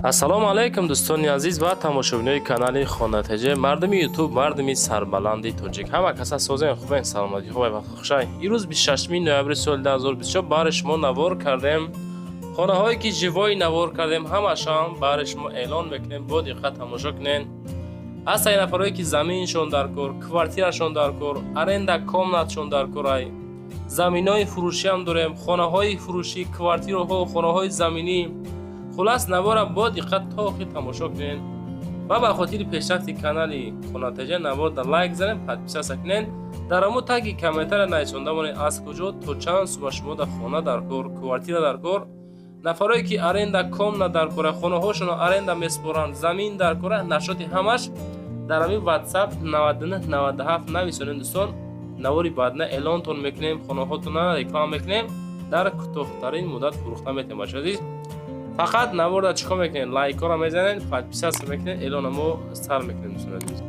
Ассалому алайкум, дӯстони азиз ва тамошобинои канали Хона ТЖ, мардуми Ютуб, мардуми сарбаланди тоҷик. Ҳама каса созен, хубен, саломатӣ хубай, вақт хушай. Ирӯз 26 ноябри соли 2024 баҳри шумо навор кардем. Хонаҳое ки живой навор кардем, ҳамашам баҳри шумо эълон мекунем, бо диққат тамошо кунен. Ҳастаи нафарое ки заминшон дар кор, квартирашон дар кор, аренда комнатшон дар корай. Заминои фурӯшиам дорем, хонаҳои фурӯшӣ, квартираҳо, хонаҳои заминӣ. Хулас, навора бо диққат то охир тамошо кунед ва ба хотири пешрафти канали Хона ТЖ навор дар лайк занед, подписаться кунед, дар ҳамо таги комментария нависонда монед, аз куҷо, то чанд сума шумо дар хона дар кор, квартира дар кор. Нафарое ки аренда комнат дар кора, хонаҳошонро аренда месупоранд, замин дар кора, нашоти ҳамаш дар ҳамин WhatsApp 99 97 нависонед, дӯстон. Навори баъдна эълонтон мекунем, хонаҳотона реклама мекунем, дар кӯтоҳтарин муддат фурӯхта метавонем. Бачаҳо азиз, фақат наворда чӣ кор мекунед? Лайкҳоро мезанед, подписаться мекунед, эълона мо сар мекунем, дӯстони азиз.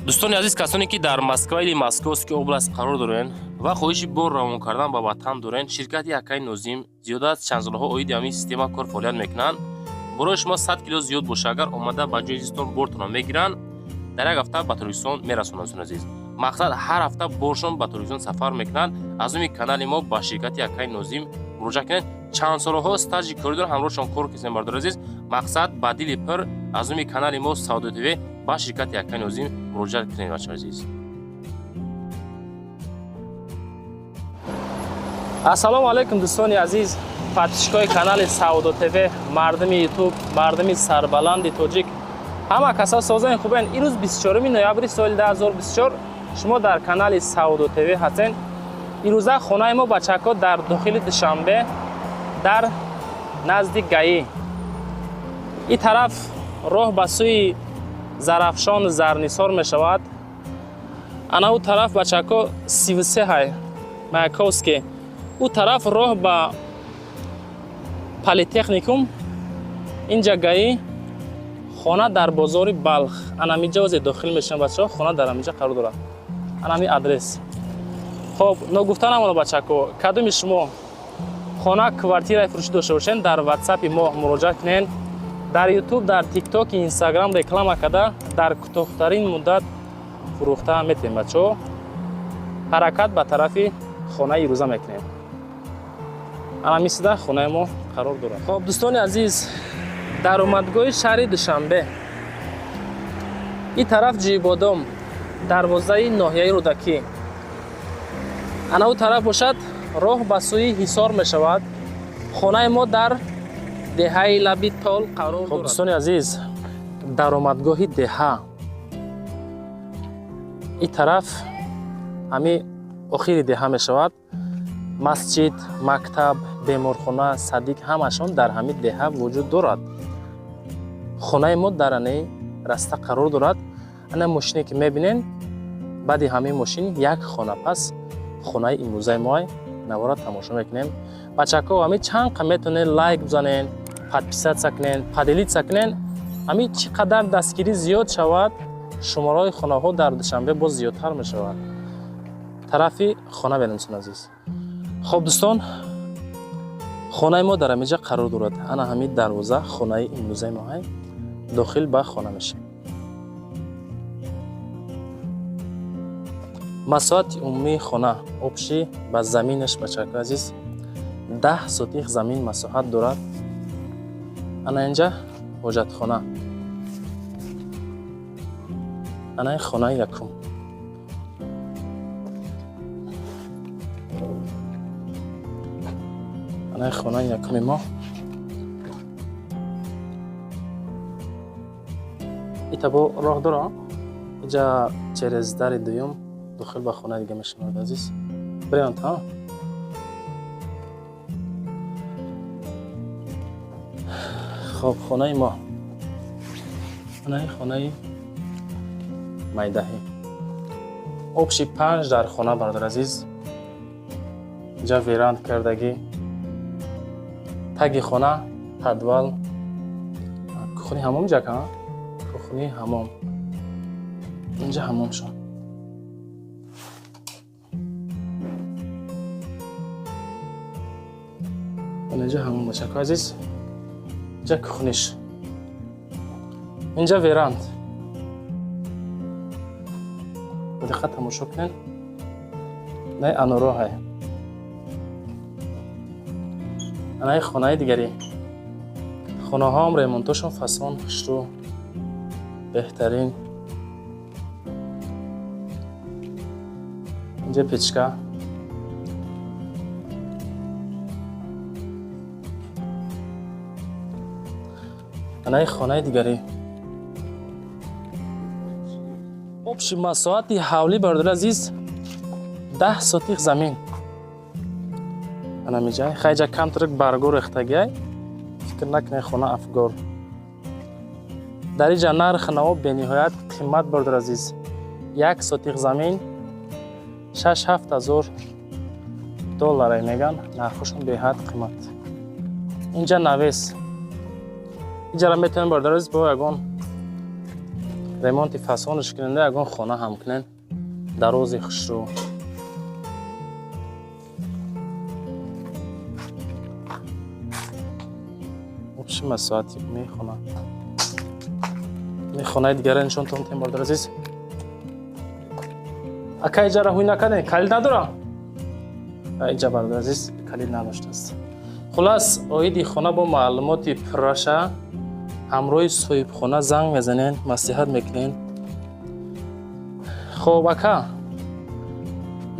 Дӯстони азиз, касоне ки дар Москва или Московский область қарор дорен ва хоҳиши бор равон кардан ба ватан дорен, ширкати Акаи Нозим зиёда аз чанд солҳо оиди ҳамин система кор фаъолият мекунанд. Борои шумо 100 кило зиёд боша, агар омада ба ҷои зистон бортонро мегиранд, дар як ҳафта ба Тоҷикистон мерасонанд. Дӯстони азиз, мақсад, ҳар ҳафта боршон ба Тоҷикистон сафар мекунанд. Аз номи канали мо ба ширкати Акаи Нозим муроҷиат кунед. Чанд солҳо стажи корӣ доранд, ҳамроҳшон кор кардем. Бародари азиз, мақсад, ба дили пир аз номи канали мо Савдо ТВ ба ширкати Акаи Нозим муроҷиат кунед, бачаҳои азиз. Ассалому алайкум, дӯстони азиз, подписчикои канали Савдо ТВ, мардуми Ютуб, мардуми сарбаланди тоҷик. Ҳама касо созен, хубен? Ирӯз 24 ноябри соли 2024, шумо дар канали Савдо ТВ ҳастен. Ирӯза хонаи мо, бачако, дар дохили Душанбе, дар назди ГАИ. Ин тараф роҳ ба сӯи Зарафшон, Зарнисор мешавад. Ана ӯ тараф, бачако, 33 ҳай, Маяковский. Ӯ тараф роҳ ба политехникум. Инҷа ГАИ, хона дар бозори Балх. Анамиҷа озе дохил мешавам, бачаҳо, хона дар амиҷа қарор дорад, анами адрес. Хоб, ногуфта намоно, бачако, кадоми шумо хона, квартираи фурӯшӣ дошта бошед, дар Ватсапи мо муроҷиат кунед. Дар Ютуб, дар Тикток, Инстаграм реклама карда, дар кӯтоҳтарин муддат фурӯхта метавем. Бачаҳо, ҳаракат ба тарафи хонаи ирӯза мекунем. Анамисида хонаи мо қарор дорад. Хоб, дӯстони азиз, даромадгоҳи шаҳри Душанбе, ин тараф Ҷӯйбодом, дарвозаи ноҳияи Рӯдакӣ. Ана ӯ тараф бошад, роҳ ба сӯи Ҳисор мешавад. Хонаи мо дар деҳаи Лаби Тол қарор дорад. Дӯстони азиз, даромадгоҳи деҳа, ин тараф ҳами охири деҳа мешавад. Масҷид, мактаб, беморхона, садик ҳамашон дар ҳамин деҳа вуҷуд дорад. Хонаи мо дар анаи раста қарор дорад. Ана мошине ки мебинен, баъди ҳамин мошин як хона пас хонаи имрӯзаи моай. Навора тамошо мекунем, бачако. Ҳамин чанд қа метавонед лайк бизанен, подписаться кунен, поделиться кунен. Ҳамин чӣ қадар дастгирӣ зиёд шавад, шумораи хонаҳо дар Душанбе боз зиёдтар мешавад. Тарафи хона берем, дӯстон азиз. Хоб, дӯстон, хонаи мо дар ҳаминҷа қарор дорад. Ана ҳамин дарвоза хонаи имрӯзаи мо ҳай. Дохил ба хона мешавем. Масоҳати умумии хона, общий ба заминаш, бачако азиз, 10 сотих замин масоҳат дорад. Ана инҷа ҳоҷатхона. Ана ин хонаи якум. Ана ин хонаи якуми мо. Итабо роҳ дора, инҷа через дари дуюм дохил ба хонаи дига мешавад. Азиз, бирёнт ҳа. Хоб, хонаи мо, ана ин хонаи майдаҳӣ, общий панҷ дар хона. Бародар азиз, инҷа веранд кардагӣ, таги хона подвал, кухни, ҳамом ҷака, кухни, ҳамом, инҷа ҳамом шуд. Инҷа ҳамон, бачако азиз, инҷа кухниш, инҷа веранд. Бо диққат тамошо кунед. Най анороҳай. Анаи хонаи дигарӣ. Хонаҳоам ремонтошон фасон, хушрӯ, беҳтарин. Инҷа печка. Анаи хонаи дигарӣ. Общий масоҳати ҳавлӣ, бародари азиз, 10 сотих замин. Анамиҷа хайҷа камтарак барго рехтагиай, фикр накунед, хона афгор. Дар иҷа нарх наво бениҳоят қимат, бародари азиз. 1 сотих замин 6-7 ҳазор долларе меган, нархошон беҳад қимат. Инҷа навес. Иҷара метавонем, бародари азиз, бо ягон ремонти фасонаш куненда, ягон хона ҳам кунен, дарози хушрӯ. Общий масоҳати мехона. Хонаи дигаре нишонтон тем, бародари азиз. Ака, иҷара ҳуй накардем, калид надорам иҷа, бародари азиз, калид надоштааст. Хулас, оиди хона бо маълумоти пурраша ҳамроҳи соҳибхона занг мезанен, маслиҳат мекунен. Хоб, ака,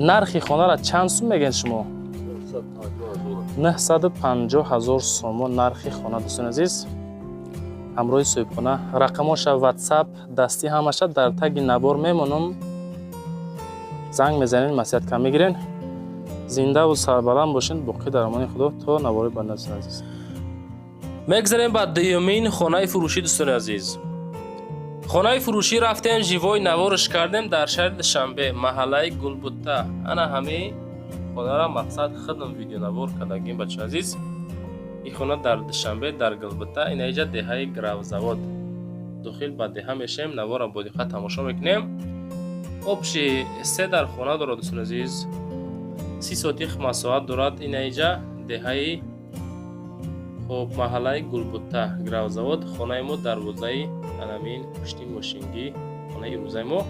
нархи хонара чанд сум мегӯед шумо? 950 ҳазор сомон нархи хона, дӯстони азиз. Ҳамроҳи соҳибхона рақамоша, ватсап, дастӣ ҳамаша дар таги навор мемонам, занг мезанед, маслиҳат кам мегирен. Зиндаву сарбаланд бошед, боқӣ дар амони Худо, то навори банда, дӯстони азиз. Мегзарем ба дуюмин хонаи фурӯшӣ, дӯстони азиз. Хонаи фурӯшӣ рафтем, живой наворш кардем дар шаҳри Душанбе, маҳаллаи Гулбутта. Ана ҳамин хонара мақсад худам видеонавор кардагим, бачаи азиз. Ин хона дар Душанбе, дар Гулбутта, инаиҷа деҳаи Гравзавод. Дохил ба деҳа мешавем, наворро бо диққат тамошо мекунем. Общий се дар хона дорад, дӯстони азиз, 30 сотих масоҳат дорад. Инаиҷа деҳаи, хоб, маҳаллаи Гулбутта, Гравзавод. Хонаи мо дарвозаи анамин пушти мошингӣ, хонаи имрӯзаи мо.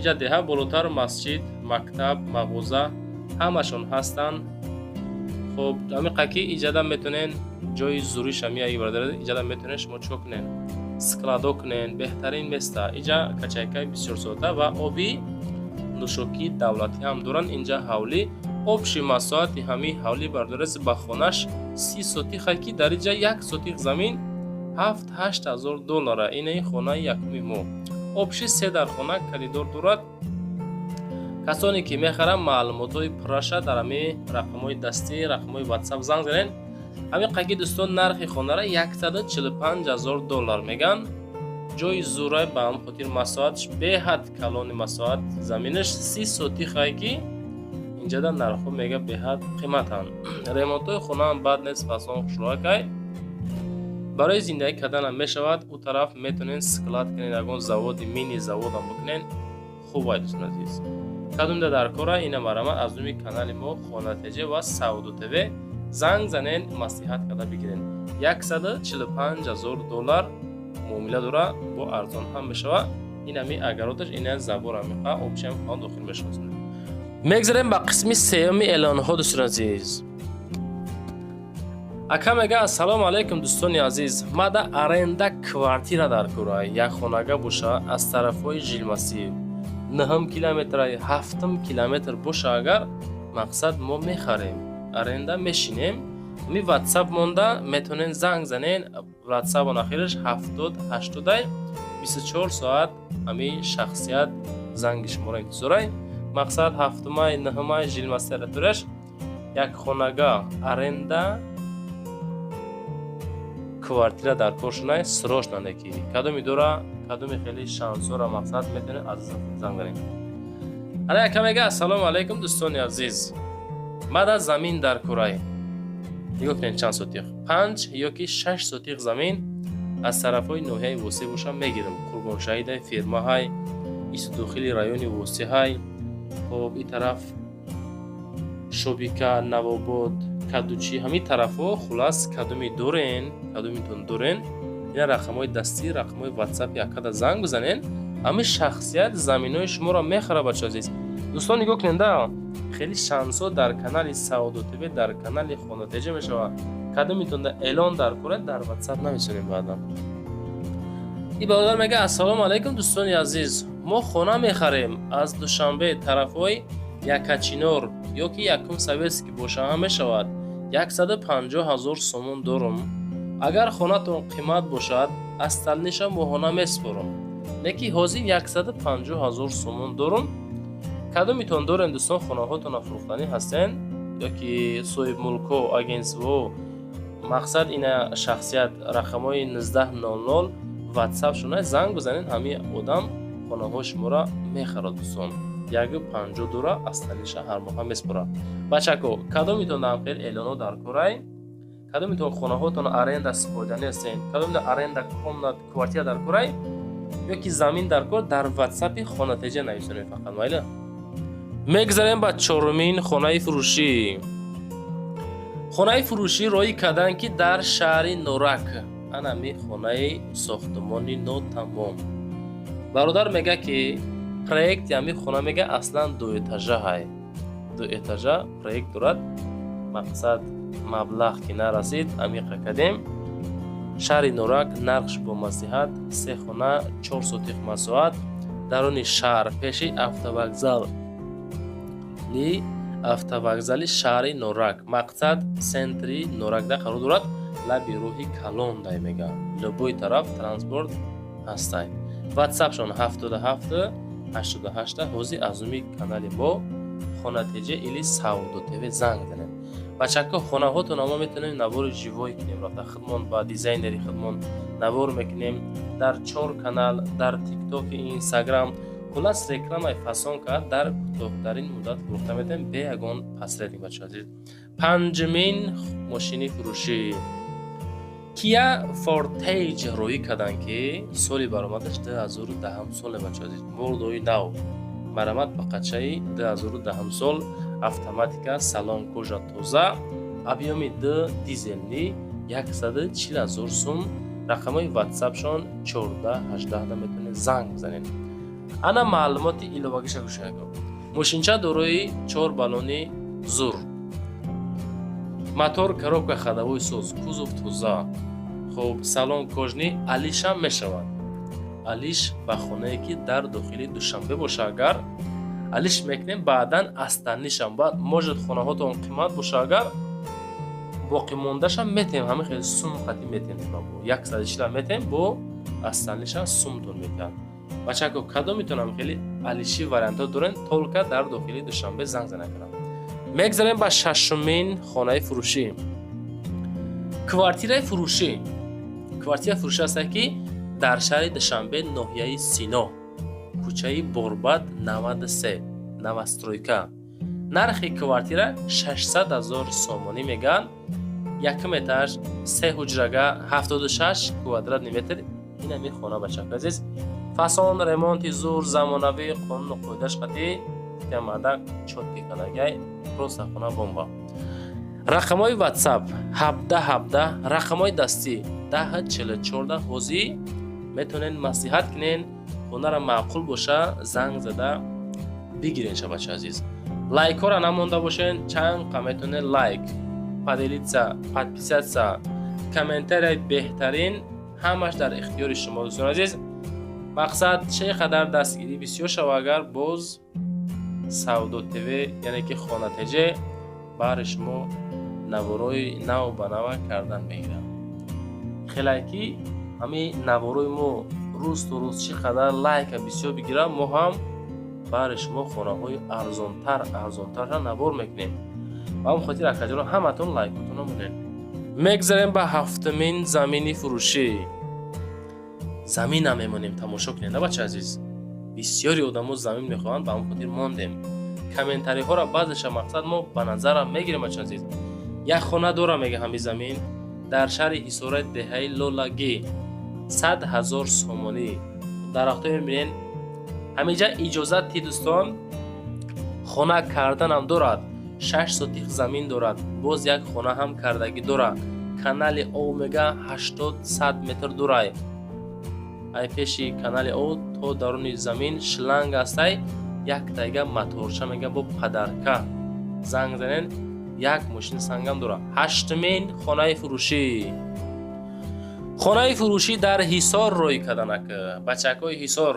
Иҷа деҳа, болотар масҷид, мактаб, мағоза ҳамашон ҳастанд. Хоб, ҳамиқа ки иҷада метонен ҷои зуриш ҳамия, бародар, иҷада метонен шумо чико кунен? Складо кунен, беҳтарин места. Иҷа качайкаи бисёрсоата ва оби нӯшокии давлатӣ ҳам доранд. Инҷа ҳавлӣ, общий масоҳати ҳамин ҳавлӣ, бародар, ба хонаш 30 сотиха, ки дар иҷа 1 сотих замин 7-8 ҳазор доллара. Инаи хонаи якуми мо, общий се дар хона, коридор дорад. Касоне ки мехаранд, маълумотҳои пурраша дар ҳамин рақамҳои дастӣ, рақамҳои ватсап занг занед. Ҳамин қаки, дӯстон, нархи хонара 145 ҳазор доллар меган. Ҷои зурай, ба ҳам хотир масоҳатш беҳад калони, масоҳат заминаш 30 сотихае, ки инҷада нархҳо мега беҳад қиматанд. Ремонтҳои хонаам бад нест, фасон, хушроакай, барои зиндагӣ карданам мешавад. Ӯ тараф метавонед склад кунед, ягон заводи, мини заводам бикунед, хуб ай, дӯстони азиз. Кадомда дар кора, ина марама аз номи канали мо Хона ТЖ ва Савдо ТВ занг занен, маслиҳат карда бигирен. 145 ҳазор доллар муомила дора, бо арзон ҳам мешавад. Инами агароташ, ина забор амиқа общий ам дохил мешавад. Мегзарем ба қисми сеюми эълонҳо, дӯстони азиз. Ака мега: «Ассалому алайкум, дӯстони азиз, мада аренда квартира дар кора, як хонага боша, аз тарафҳои Жилмассив, нҳм километра, ҳафтум километр боша агар, мақсад мо мехарем, аренда мешинем. Ми ватсап монда, метавонен занг занен. Ватсапон ахираш 70 80-ай, 24 соат ҳамин шахсият занги шуморо интизорай. Мақсад ҳафтумай, нҳумай, жилмассив як хонага аренда квартира дар кор шунай, срочно неки кадоми дора, кадоми хеле шансора, мақсад метавонед аз занг занед.» Ана яка мега: «Ассалому алайкум, дӯстони азиз, мада замин дар курай. Нигоҳ кунед, чанд сотиқ, 5 ё ки 6 сотиқ замин аз тарафҳои ноҳияи Восеъ боша, мегирам. Қурбоншаҳидай, фирмаҳай, истудохили райони Восеъҳай. Хоб, ин тараф Шобика, Навобод, Кадучи, ҳамин тарафҳо. Хулас, кадоми дорен, кадомитон дорен, ина рақамҳои дастӣ, рақамҳои ватсап, якада занг бизанен, ҳамин шахсият заминҳои шуморо мехара. Бача азиз, дӯстон, нигоҳ кунед, хеле шансҳо дар канали Савдо ТВ, дар канали Хона ТЖ мешавад. Кадомитон эълон дар кора, дар ватсап нависонем баъдан. И бародар мега: «Ассалому алайкум, дӯстони азиз, мо хона мехарем аз Душанбе, тарафҳои Якачинор ё ки Якум Советский боша ҳам мешавад. 150 ҳазор сомон дорум. Агар хонатон қимат бошад, остальный ша моҳона месупорам, не ки ҳозир 150 ҳазор сомон дорум. Кадомитон дорем, дӯстон, хонаҳотонро фурӯхтанӣ ҳастен ё ки соҳибмулкҳо, агентство?» Мақсад, ина шахсият рақамҳои 1900 ватсап шуна, занг бизанед, ҳамин одам хонаҳои шуморо мехарад. Дӯстон, 1,50 дора, остальный ша ҳар моҳа месупорад. Бачако, кадомитон ҳамхел эълонҳо дар корай, кадомитон хонаҳотон аренда супориданӣ ҳастен, кадомитон аренда комнат, квартира дар корай ё ки замин дар кор, дар ватсапи Хона ТЖ нависонед фақат. Майла, мегзарем ба чорумин хонаи фурӯшӣ. Хонаи фурӯшӣ роӣ карданд, ки дар шаҳри Норак, анами хонаи сохтмони нотамом. Бародар мега, ки проекти ҳамин хона, мега, аслан дуэтажа ҳай, дуэтажа проект дорад. Мақсад, маблағ ки нарасид, амиқа кардем. Шаҳри Норак, нархш бо маслиҳат, се хона, 4 сотих масоҳат, даруни шаҳр, пеши автовокзал ли автовокзали шаҳри Норак, мақсад, центри Норакда қарор дорад, лаби роҳи калон дай. Мега, любой тараф транспорт ҳастай. Ватсапшон 77 88. Ҳозир аз уми канали мо Хона ТЖ или Савдо ТВ занг занед. Бачако, хонаҳотона мо метавонем навори живой кунем, рафта худмон ба дизайнери худмон навор мекунем дар чор канал, дар Тиктоки, Инстаграм. Хулас, рекламаи фасон кард, дар кӯтоҳтарин муддат фурӯхта метавонем, бе ягон посредник. Бача азиз, панҷумин мошини фурӯшӣ Кия Фортейҷ роӣ карданд, ки соли баромадаш 2010 соле. Бача азиз, мурдои нав, марамат ба қачаи 2010 сол, автоматика, салон кожа, тоза, объём и д, дизельный, 140 ҳазор сум. Рақамҳои ватсапшон 14 18, метавонед занг бизанед. Ана маълумоти иловагиша гӯшаяко. Мошинча дорои чор баллони зур, мотор, коробка ходовой соз, кузов тоза. Хуб, салон кожаный, алишам мешавад. Алиш ба хонае, ки дар дохили Душанбе боша, агар алиш мекунем, баъдан остальный шам баъд, может, хонаҳотон қимат боша, агар боқимондашам метем, ҳамин хел сум қатӣ метем, 140 метем, бо остальный шам сумтон метиҳад. Бачако, кадомитонам хеле алиши вариантҳо дорен, только дар дохили Душанбе занг зана кунам. Мегзарем ба шашумин хонаи фурӯшӣ, квартираи фурӯшӣ. Квартираи фурӯшӣ ҳастад, ки дар шаҳри Душанбе, ноҳияи Сино, кӯчаи Борбад 93, новостройка. Нархи квартира 600 ҳазор сомонӣ мегӯянд. Якум этаж, се ҳуҷрага, 76 квадратный метр. Инами хона, бачако азиз, фасон, ремонти зур, замонавӣ, қонуну қоидаш қатӣ мардак чёткий кардагай. Просто хона бомба. Рақамҳои ватсап 17 17, рақамҳои дастӣ 10 44. Ҳозир метавонед маслиҳат кунен, хонара маъқул боша, занг зада бигирен. Ша, бача азиз, лайкҳоро намонда бошен. Чанд қа метавонед лайк, поделиться, подписаться, комментарияи беҳтарин, ҳамаш дар ихтиёри шумо, дӯстони азиз. Мақсад, чӣ қадар дастгирӣ бисёр шава, агар боз Савдо ТВ, яъне ки Хона ТЖ, баҳри шумо наворои нав ба нава кардан мегирад. Хелае ки ҳамин наворои мо рӯз то рӯз чӣ қадар лайка бисёр бигирад, мо ҳам баҳри шумо хонаҳои арзонтар, арзонтарра навор мекунем. Ба ҳамн хотир, акаҷонон, ҳаматон лайкотонро монед. Мегзарем ба ҳафтумин замини фурӯшӣ. Заминам мемонем, тамошо кунед, на, бача азиз. Бисёри одамо замин мехоҳанд, ба ҳамн хотир мондем. Комментариҳоро баъзеша, мақсад, мо ба назарам мегирем. Бача азиз, як хона дорам, мега, ҳамин замин дар шаҳри Ҳисораи, деҳаи Лолагӣ, 100 000 сомонӣ. Дарахтҳо мебинен ҳаминҷа. Иҷозат ти, дӯстон, хона карданам дорад. 6 сотих замин дорад, боз як хона ҳам кардагӣ дорад. Канали об мега 80-100 метр дурай. Ай пеши канали об то даруни замин шланг астай, як тайга моторча мега бо падарка. Занг занен, як мошини сангам дорад. Ҳаштумин хонаи фурӯшӣ. Хонаи фурӯшӣ дар Ҳисор рӯй карданак. Бачакҳои Ҳисор,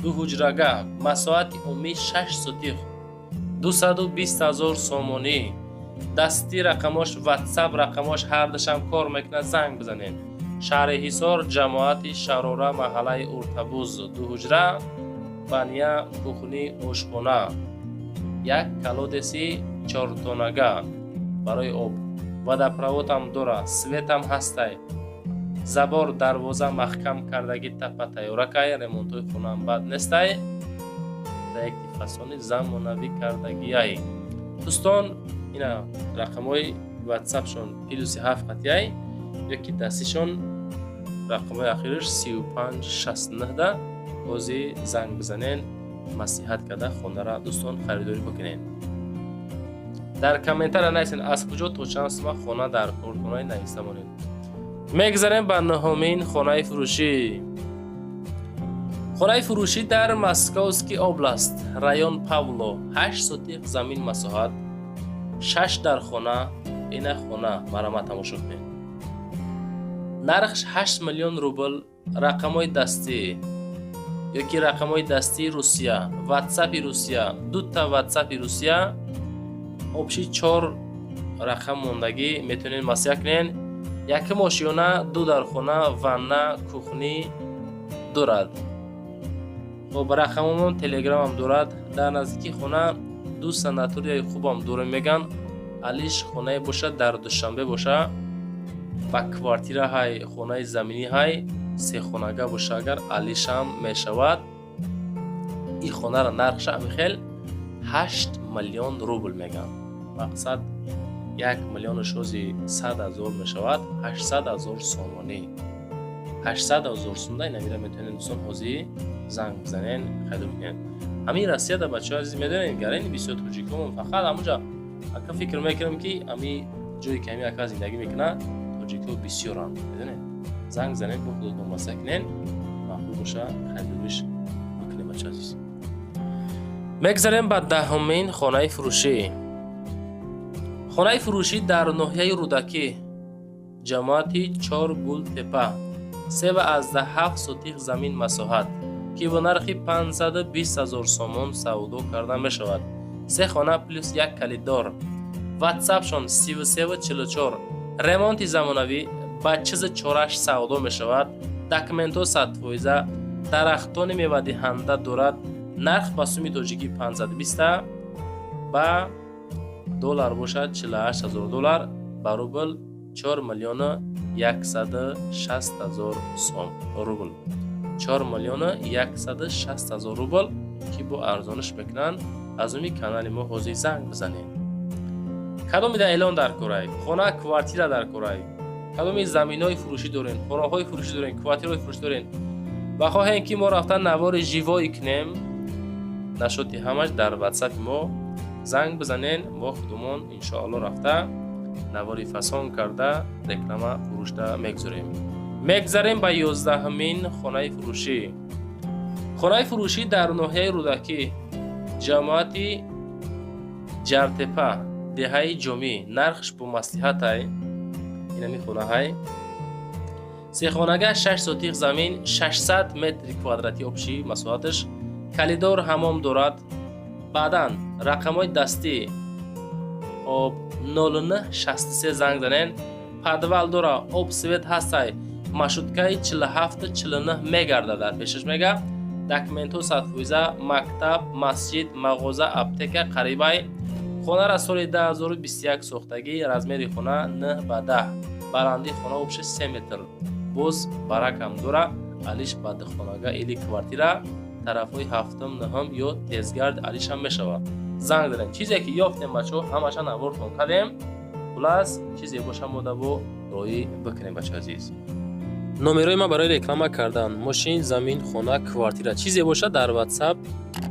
ду ҳуҷрага, масоҳати умумӣ 6 сотих, 220 000 сомонӣ. Дастӣ рақамош, Ватсап рақамош ҳардашам кор мекунад, занг бизанед. Шаҳри Ҳисор, ҷамоати Шарора, маҳаллаи Уртабуз, ду ҳуҷра, баня, кухни, ошхона, як колодези чортонага барои об, водопровод ам дора, свет ам ҳастай, забор, дарвоза маҳкам кардагӣ, тапа тайёракай, ремонтҳои хонаам бад нестай, проекти фасони замонавӣ кардагиай. Дӯстон, ина рақамҳои Ватсапшон +7 қатияй ёки дастишон рақамҳои ахираш 3569-да бози занг бизанен, маслиҳат карда хонара, дӯстон, харидорӣ бикунен. Дар комментария нависен, аз куҷо то чанд сума хона дар кортонаи нависта монед. Мегзарем ба нуҳумин хонаи фурӯшӣ. Хонаи фурӯшӣ дар Московский область, район Павлово, 8 сотих замин масоҳат, шаш дар хона. Ина хона, марама тамошо кунед. Нархш 8 миллион рубл. Рақамҳои дастӣ ёки рақамҳои дастии Русия, Ватсапи Русия, дута Ватсапи Русия, общий чор рақам мондагӣ, метавонед маслиҳат кунед. Якум ошёна, ду дархона, ванна, кухни дорад. Хоб, рақамомон Телеграмам дорад. Дар наздикии хона ду санаторияи хубам дорем, меган. Алиш хонае бошад, дар Душанбе боша, ба квартира ҳай, хонаи заминӣ ҳай, сехонага боша, агар алишам мешавад. И хонара нархша амихел 8 миллион рубл меган. Мақсад, 1 миллиону шози 100 000 мешавад, 800 000 сомонӣ. 800 000 сумда инамира метавонед, дӯстон, ҳозир занг бизанен, харидор кунед. Ҳамин Россияда, бачаҳо азиз, медонед, гарани бисёр тоҷикомон фақат ҳамуҷа. Ака, фикр мекунам, ки ами ҷое ки ҳамин ака зиндагӣ мекунад, тоҷикҳо бисёранд, медонед. Занг занед, бо худотон масъала кунед, маъқул боша, харидориш бикунед, бача азиз. Мегзарем ба даҳумин хонаи фурӯшӣ. Хонаи фурӯшӣ дар ноҳияи Рӯдакӣ, ҷамоати Чоргултепа, 3,7 сотих замин масоҳат, ки бо нархи 520 000 сомон савдо карда мешавад. Се хона плюс як калидор. Ватсапшон 3344. Ремонти замонавӣ, ба чизи чораш савдо мешавад. Документҳо 100%, дарахтони мевадиҳанда дорад. Нарх ба суми тоҷикӣ 520, ба доллар бошад 48 000 доллар, ба рубл 4 миллиону 160 000 сом рубл, 4 миллиону 160 000 рубл, ки бо арзониш мекунанд. Аз уми канали мо ҳозир занг бизанед. Кадомида эълон дар корай, хона, квартира дар корай, кадоми заминҳои фурӯшӣ дорен, хонаҳои фурӯшӣ дорен, квартираҳои фурӯшӣ дорен ва хоҳем, ки мо рафта навори живой кунем, нашоти ҳамаш дар Ватсапи мо занг бизанен. Мо худумон иншоалло рафта навори фасон карда, реклама фурӯшда мегузорем. Мегзарем ба 11-умин хонаи фурӯшӣ. Хонаи фурӯшӣ дар ноҳияи Рӯдакӣ, ҷамоати Ҷартепа, деҳаи Ҷомӣ. Нархш бо маслиҳатай. Инами хонаҳай сехонага, 6 сотих замин, 600 метри квадратӣ общий масоҳаташ, калидор, ҳамом дорад. Баъдан рақамҳои дастӣ, хоб, 0963 занг занен. Подвал дора, об, свет ҳастай, маршруткаи 47 49 мегардад дар пешаш, мега. Документҳо 100%, мактаб, масҷид, мағоза, аптека қарибай. Хонара соли 2021 сохтагӣ. Размери хона 9 ба 10, баландии хона общий 3 метр. Боз баракам дора. Алиш ба духонага или квартира, тарафҳои ҳафтум, нуҳум ё тезгард алишам мешавад. Занг задем. Чизе ки ёфтем, бачаҳо, ҳамаша навортон кардем. Хулас, чизе боша, мода бо роӣ бикунем, бача азиз. Номерои ман барои реклама кардан мошин, замин, хона, квартира, чизе бошад, дар Ватсап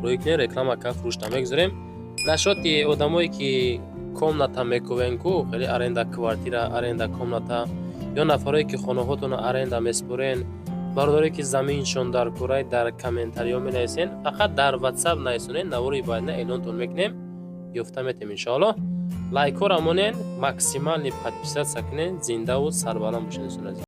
роӣ кунем, реклама ка фурӯшта мегузорем. Нашоти одамое ки Комната мекувен ку, хеле аренда квартира, аренда комната ё нафарое ки хонаҳотонро аренда меспорен, бародаре ки заминшон дар курай, дар комментариҳо менависен. Фақат дар WhatsApp нависонед, навори баъдина эълонтон мекунем, ёфта метем, иншоаллоҳ. Лайкҳоро монен, максимальный подписаться кунен. Зиндаву сарбаланд бошед, дӯстони азиз.